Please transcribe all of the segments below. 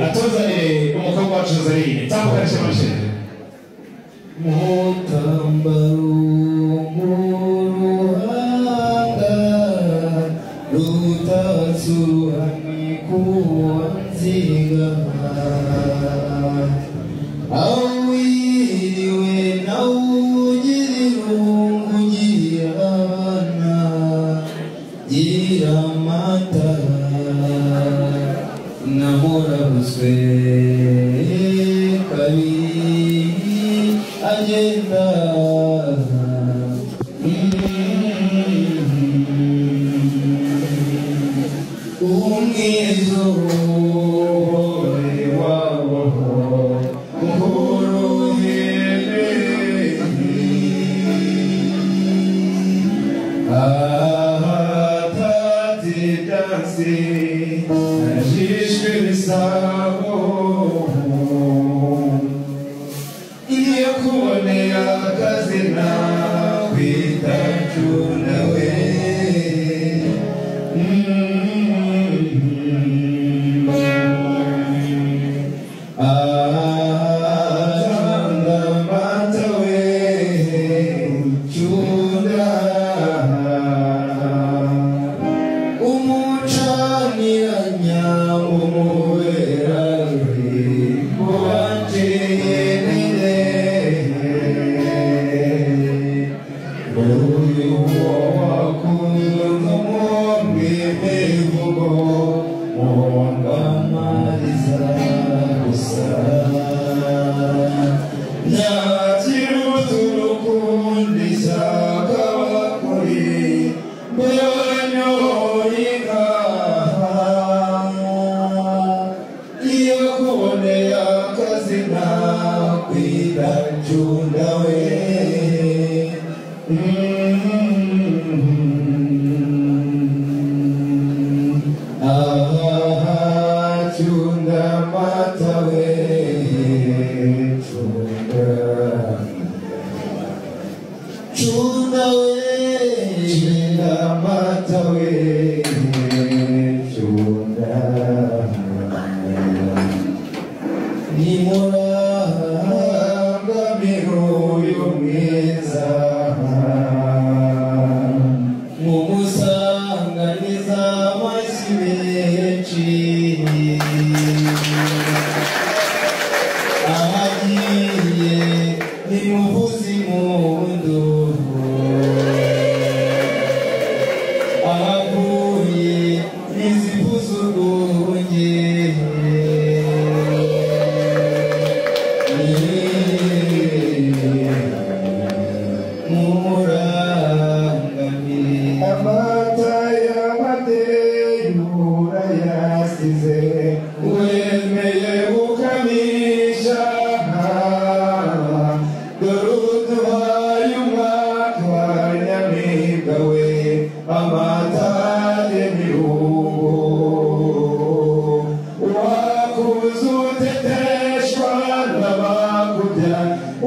Atuzanire umukobwa wacu Joseline. Tambuka Ishema Michel. Mutambaruruhanga rutatsuruhami kuwanziga awiriwe nawugira irungu gira abana gira amata namurabuzwe kabiri agenda. Umwizuhore wabo muhuruhebe ahatatse ibyansi ajishwe ibisabo iyo kubonera akazina kwita Cunda we. Cunda mata we Cunda umucaniranya umuwera uwanjenere uyu wakunze umwimivugo muwangamariza gusa nyakiruturukundi ishyaka bakuri mbewanyoyinka iyo kuboneye akazina kwita Cunda we. Aha Cunda mata we Cunda Cunda we Cunda mata we Cunda nimurangamira uyu mwiza mumusanganiza amashyi menshi ahagiye nimuvuze impundu ahavuye nizivuze urwunge. Mumurangamire Amata y'amateyura yasize wemeye gukamisha dore uduhaye umwaka nyamibwa we amata y'ibirungo wakuze uteteshwa n'abakubya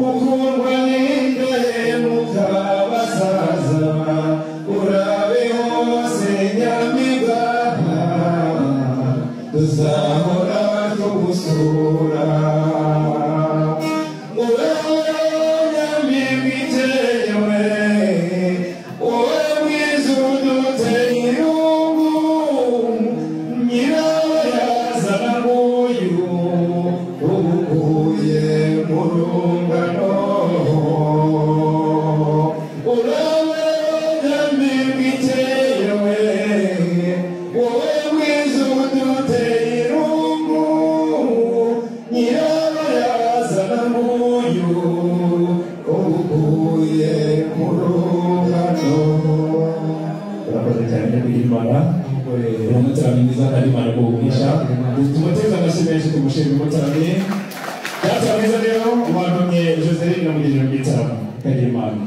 ukundwa n'indahemuka basaza urabe hose nyamibwa tuzahora tugusura wowe nyamibwa iteye we wowe mwiza uduteye irungu nyirabayazana nguyu ugukuye mu rungano urabe nyamibwa iteye we wowe mwiza uduteye irungu nyirabayazana nguyu ugukuye mu rungano. Urakoze cyane nyakwigira. Umutaramyi mwiza kandi Imana iguhe. Tumuteze amashyi menshi tumushimire umutaramyi. Data mwiza rero wantumye Joseline namugejeje mu gitaramo. Kagira Imana.